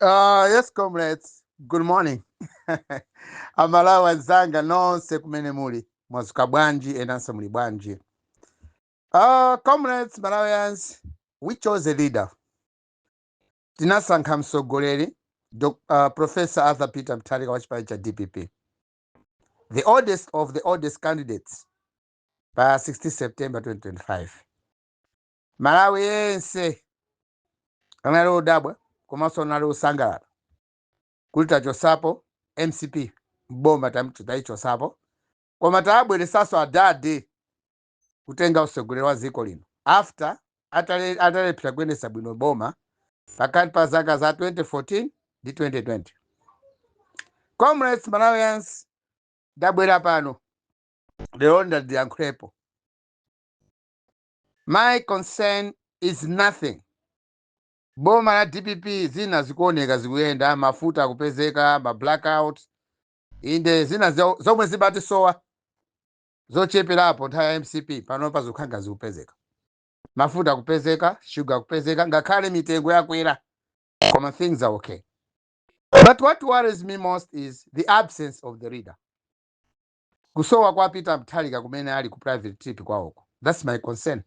Yes, comrades. Good morning. Amalawi anzanga nonse kumene muli. Mwazuka bwanji, enanso muli bwanji? Comrades, Malawians, we chose a leader. Tinasankha mtsogoleri Professor Arthur Peter Mutharika wa chipani cha DPP. The oldest of the oldest candidates pa 16 September 2025. Malawi yense anali odabwa komanso anali osangalala kuti tachosapo MCP mboma, tayichosapo, koma tabweresanso adade kutenga utsogoleri wa dziko lino after atalephera kuyendetsa bwino boma pakati pa zaka za 2014 ndi 2020. Comrades, Malawians, ndabwera pano lero ndiyankhulepo. My concern is nothing. Boma la DPP, zina zikuoneka zikuyenda, mafuta akupezeka, ma blackout inde, zina zomwe zimatisowa zocheperapo nthawi ya MCP, panopa zikukhanga zikupezeka. Mafuta akupezeka, sugar akupezeka, ngakhale mitengo yakwera, koma things are okay. But what worries me most is the absence of the leader, kusowa kwa Peter Mutharika kumene ali ku private trip kwawoko. That's my concern,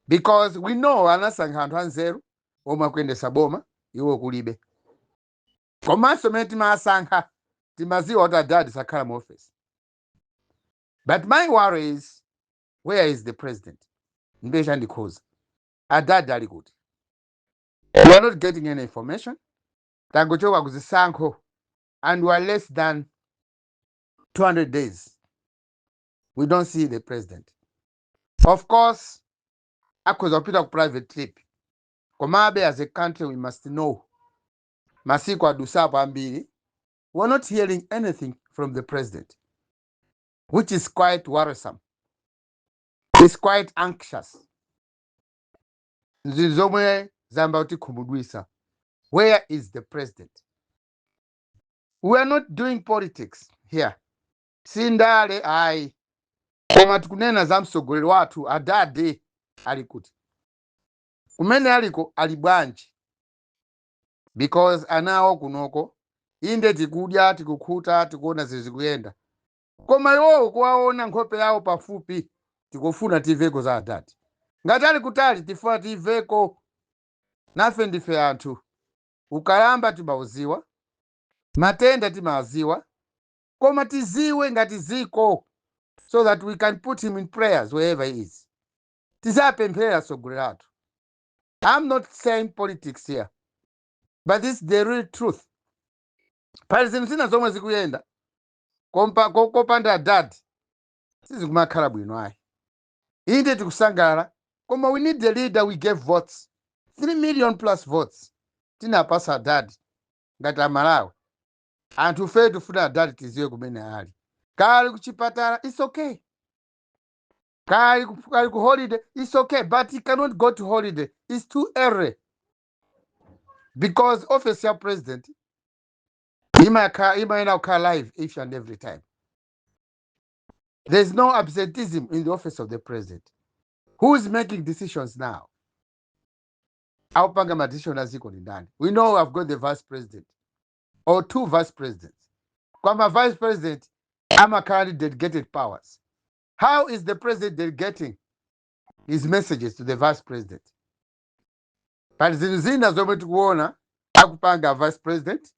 because we know anasankha anthu anzeru omwe akuyendesa boma, iwo kulibe. Komanso mene timasankha timaziwa kuti adadi sakhala mu office. But my worry is, where is the president? Ndiye chandikhuza. Adadi ali kuti? We are not getting any information. Tangochoka kuzisankho and we are less than 200 days. We don't see the president. Of course akhoza kupita ku private trip, komabe as a country we must know. Masiku adusapo ambiri, we're not hearing anything from the president, which is quite worrisome. It's quite anxious. Zinthu zomwe zamba kutikhumudwisa. Where is the president? We are not doing politics here, sindale ayi, koma tikunena za mtsogoleri wathu. Adade ali kuti? Kumene aliko ali bwanji? Because anawo kunoko, inde tikudya, tikukhuta, tikuona zizikuyenda, koma iwowo kuwaona nkhope yawo pafupi, tikufuna timveko za adadi. Ngati ali kutali, tifuna timveko. Nafe ndife anthu, ukalamba timauziwa, matenda timaziwa, koma tiziwe ngati ziko so that we can put him in prayers wherever he is. Tizapemphera atsogoleri athu. I'm not saying politics here, but this is the real truth. Pali zinthu zina zomwe zikuyenda kopanda adadi sizikumakhala bwino ayi. Inde tikusangalala, koma we need the leader. We gave votes, 3 million plus votes tinapasa adadi ngati Amalawi. Anthu fe tifuna adadi, tiziwe kumene ali. Kali kuchipatala, it's okay. Kali ku holiday, it's okay, but he cannot go to holiday. It's too early, because office ya president imayena kukhala live each and every time. There's no absenteeism in the office of the president. Who is making decisions now? Akupanga ma decision aziko ni ndani? We know I've got the vice president or two vice presidents. Kwama vice president amakhala ndi delegated powers. How is the president delegating his messages to the vice president? Pali zinthu zina zomwe tikuona akupanga vice president,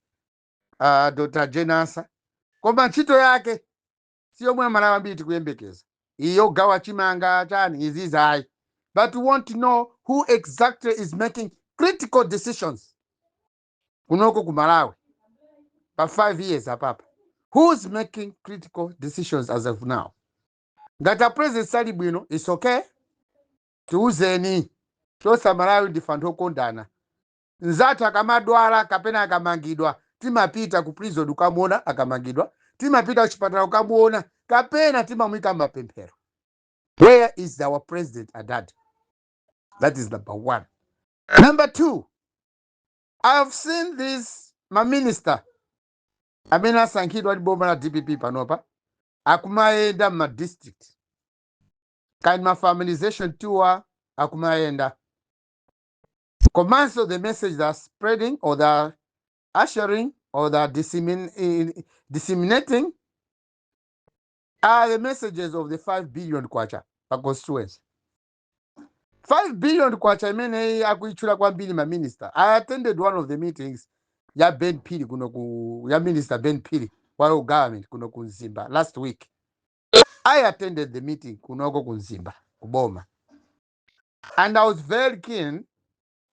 Dr Jane Ansah, koma ntchito yake si yomwe Amalawi ambiri tikuyembekeza, iyo gawa chimanga chani izizi ayi. But we want to know who exactly is making critical decisions kunoko ku Malawi pa 5 years apapa. Who is making critical decisions as of now? Ngati a president sali bwino, it's okay, tiuzeni tonse. Malawi ndife anthu okondana. Nzathu akamadwala kapena akamangidwa, timapita ku prison kukamuona. Akamangidwa, timapita kuchipatala kukamuona kapena timamuyika mapemphero. Where is our president, adad? That is number one. Number two, I've seen this maminister amene asankhidwa ndi boma la DPP panopa akumayenda mma district, kani ma familiarization tour akumayenda. Komanso the message they're spreading or they're ushering or they're disseminating are the messages of the 5 billion kwacha pa constituency. 5 billion kwacha imeneyi akuitchula kwambiri ma minister. I attended one of the meetings ya Ben Phiri kuno ku, ya Minister Ben Phiri wa local government kuno ku Mzimba last week. I attended the meeting kunoko ku Mzimba kuboma and I was very keen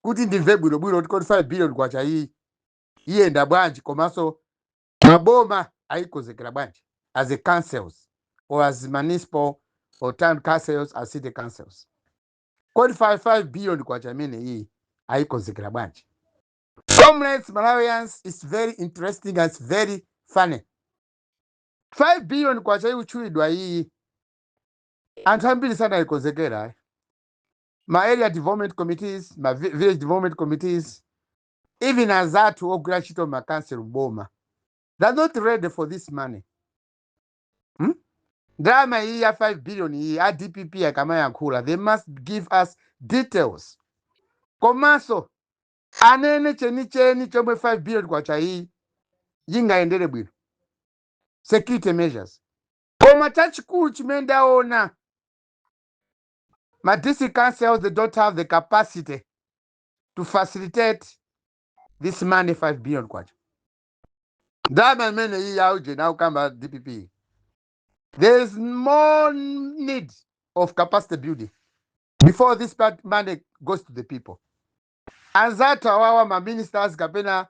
kuti ndimve bwinobwino kuti kodi 5 billion kwacha iyi iyenda bwanji, komanso maboma ayikonzekera bwanji as a councils or as municipal or town councils, as city councils. Kodi 5 billion kwacha imene iyi ayikonzekera bwanji? Comrades, Malawians, it's very interesting and it's very funny. 5 billion kwacha ikutchulidwa iyi, anthu ambiri sanayikonzekera, ayi. Ma area development committees, ma village development committees, even azathu ogwira ntchito ma council boma, they're not ready for this money, Ndalama iyi ya 5 billion iyi, a DPP akamayankhula, they must give us details, komanso anene chenicheni chomwe 5 billion kwacha iyi yingayendere bwino, security measures. Koma chachikulu chimene ndaona, ma district councils, they don't have the capacity to facilitate this money, 5 billion kwacha. Ndalama imene iyi yauje naukamba DPP, there is more need of capacity building before this part money goes to the people. Anzathu awawa, ma ministers kapena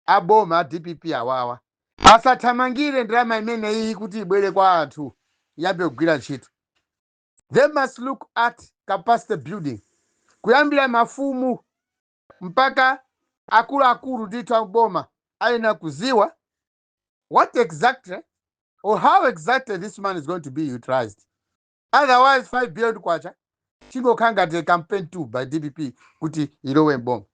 aboma a DPP awawa, asathamangire ndalama imene iyi kuti ibwere kwa anthu, iyambe kugwira ntchito. They must look at capacity building kuyambira mafumu mpaka akuluakulu ndithu akuboma ayenera kuziwa what exactly or how exactly this money is going to be utilized. Otherwise 5 billion kwacha chingokhala ngati campaign tool by DPP kuti ilowe mboma.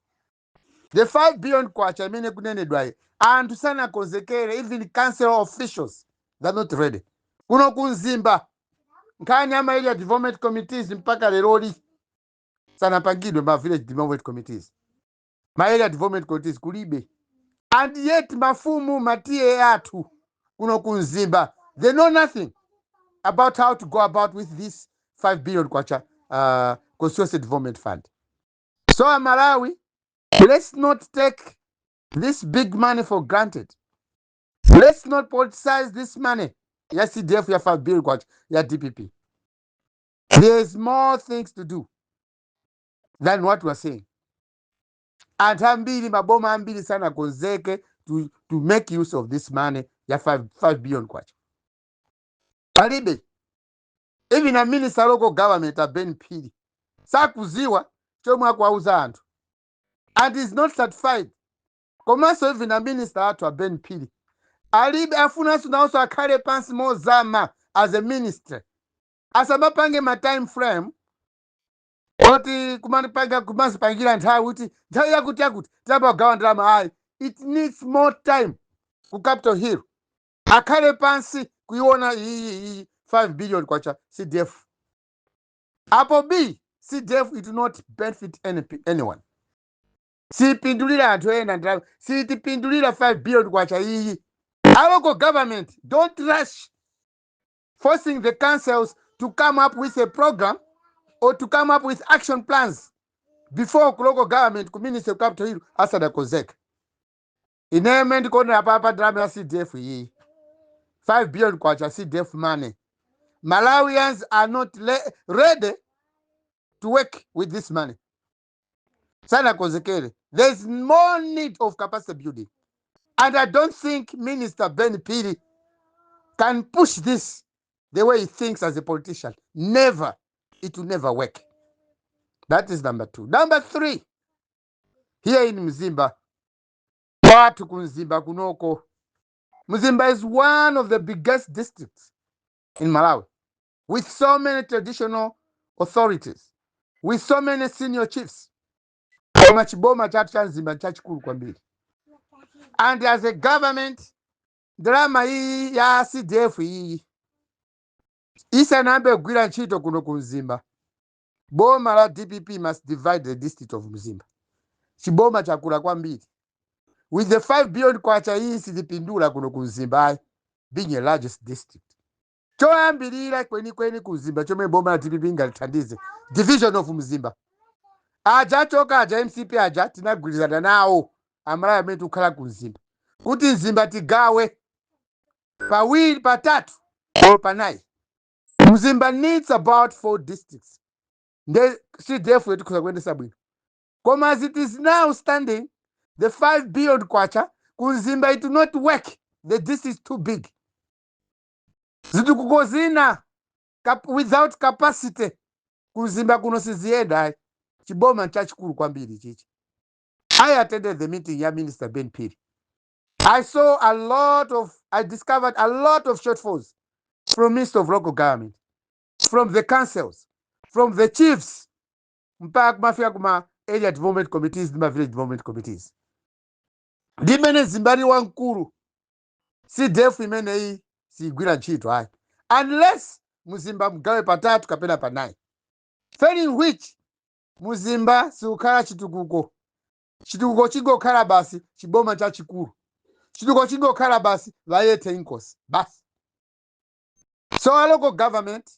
The 5 billion kwacha imene kunenedwayi, anthu sanakonzekere. Even council officials, they're not ready. Kuno kumzimba, nkhani ama area development committees, mpaka leroli sanapangidwe. Ma village development committees, ma area development committees kulibe, and yet mafumu, ma T/A athu kuno kumzimba, they know nothing about how to go about with this 5 billion kwacha constituency development fund. So Malawi, let's not take this big money for granted. Let's not politicize this money ya CDF ya 5 billion kwacha ya DPP. There's more things to do than what we're saying. Anthu ambiri, maboma ambiri sanakonzeke to make use of this money ya 5 billion kwacha. Palibe. Even a minister local government, a Ben Phiri, sakuziwa chomwe akuwauza anthu and is not satisfied. Komanso even a minister athu a Ben Phiri alibe, afunanso nawonso akhale pansi mozama as a minister, asamapange ma time frame oti kumapanga, kumazipangira nthawi kuti nthawi yakuti yakuti tiyamba kugawa ndalama. Ayi, it needs more time. Ku Capitol Hill akhale pansi kuiona iyi iyi 5 billion kwacha CDF. Apo b CDF, it will not benefit anyone. Sipindulira anthu ena ndalama, sitipindulira 5 billion kwacha iyi. A local government, don't rush forcing the councils to come up with a program or to come up with action plans before ku local government, ku ministry of Capitol Hill asadakonzeka. Ineme ndikuonera apapa, ndalama ya CDF iyi, 5 billion kwacha CDF money, Malawians are not ready to work with this money. Sanakonzekere. There is more need of capacity building and I don't think Minister Ben Phiri can push this the way he thinks as a politician. Never. It will never work. That is number two. Number three, here in Mzimba, kwathu kumzimba kunoko, Mzimba is one of the biggest districts in Malawi, with so many traditional authorities, with so many senior chiefs. Koma chiboma chathu cha Mzimba chachikulu kwambiri, and as a government, ndalama iyi ya CDF iyi isanayambe kugwira ntchito kuno ku Mzimba, boma la DPP must divide the district of Mzimba. Chiboma chakula kwambiri. With the 5 billion kwacha iyi sizipindula kuno ku Mzimba, being a largest district. Choyambirira kwenikweni ku Mzimba chomwe boma la DPP ingalithandize, division of Mzimba. Aja achoka aja, MCP aja, tinagwirizana nawo Amalawi amene tikukhala ku Mzimba kuti Mzimba tigawe pawiri, patatu or panayi. Mzimba needs about four districts, nde CDF yetikhoza kuyendesa bwino. Koma as it is now standing, the 5 billion kwacha ku Mzimba, it will not work. The district is too big. Zitukuko zina without capacity ku Mzimba kuno siziyenda ayi. Chiboma nchachikulu kwambiri chichi. I attended the meeting ya Minister Ben Phiri. I discovered a lot of shortfalls from Minister of Local Government, from the councils, from the chiefs, mpaka kumafika kuma area development committees ndi ma village development committees. Ndimene Mzimbali wamkulu, CDF imeneyi sigwira ntchito ayi, unless Mzimba mgawe patatu kapena panayi, failing which Mzimba sikukhala chitukuko. Chitukuko chingokhala basi chiboma chachikulu, chitukuko chingokhala basi vayethe inkosi basi. So a local government,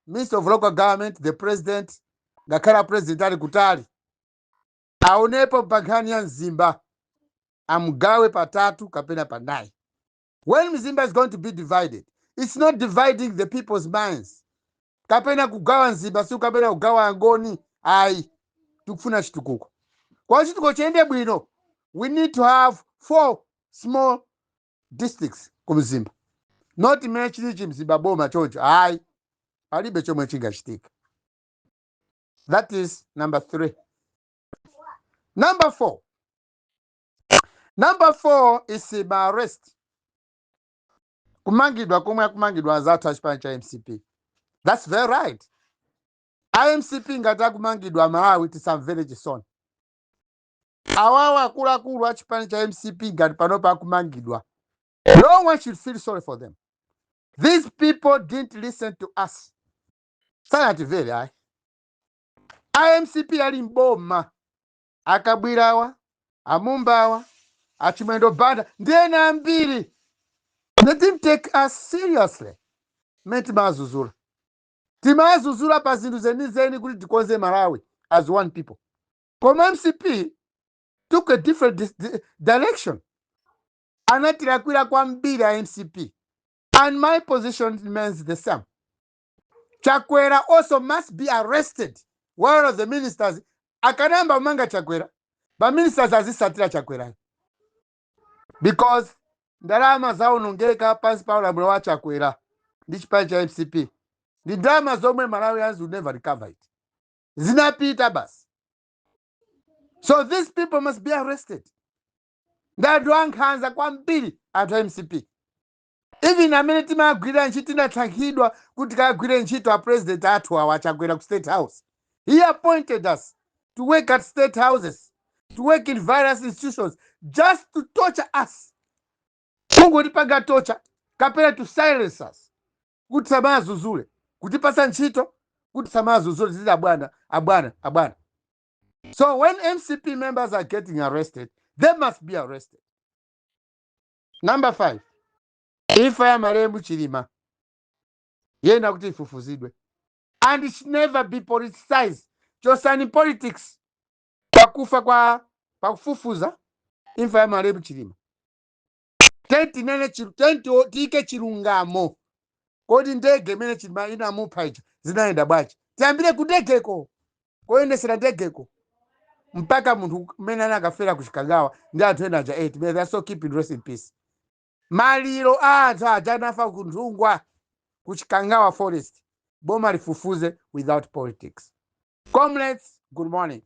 Minister of Local Government, the President, ngakhala President ali kutali, aonepo pa nkhani ya Mzimba, amgawe patatu kapena panayi. When Mzimba is going to be divided, it's not dividing the people's minds kapena kugawa Mzimba, si kapena kugawa Angoni ayi. Tikufuna chitukuko. Kwa chitukuko chiyende bwino, we need to have four small districts ku Mzimba, not imene chili chimzimba boma choncho ayi, palibe chomwe chingachitika. That is number three. Number four, number four is ma arrest, kumangidwa komwe akumangidwa anzathu achipani cha MCP. That's very right. IMCP ngati akumangidwa, Malawi tisamvere chisoni. Awawa akuluakulu a chipani cha MCP ngati panopa akumangidwa, no one should feel sorry for them. These people didn't listen to us, sanatimvere ayi. IMCP ali mboma, akabwirawa, amumbawa, achimwendo Banda ndi ena ambiri, they didn't take us seriously mmene timazuzula. Timazuzula pa zinthu zenizeni kuti tikonze Malawi as one people, koma MCP took a different direction. Anatilakwira kwambiri a MCP, and my position remains the same. Chakwera also must be arrested. One of the ministers akanamba kumanga Chakwera, maministers azisatira Chakwerayo, because ndalama zaonongeka pansi pa ulamuliro wa Chakwera ndi chipani cha MCP ndi ndalama zomwe Malawians will never recover it. Zinapita basi. So these people must be arrested. Ndi anthu ankhanza kwambiri anthu a MCP. Even amene timagwirira ntchito, tinasankhidwa kuti tikagwire ntchito a President athu awa Achakwera ku State House. He appointed us to work at state houses, to work in various institutions, just to torture us, kungotipanga torture kapena to silence us kuti samazuzule, kutipasa ntchito kuti samazuzule, zili abwana, abwana, abwana. So when MCP members are getting arrested, they must be arrested. Number five, imfa ya malemu Chilima yena kuti ifufuzidwe and it should never be politicized. Chosani politics pakufa kwa pakufufuza imfa ya malemu Chilima. Tentinene, tiyike chilungamo. Kodi ndege imene Chilima inamupha ija zinayenda bwanji? Tiyambire ku ndegeko, koyendesera ndegeko, mpaka munthu mmene anakafera ku Chikangawa ndi anthu ena aja 8. May their soul keep in rest in peace. Maliro a anthu aja anafa ku Nthungwa, ku Chikangawa forest, boma lifufuze without politics. Comrades, good morning.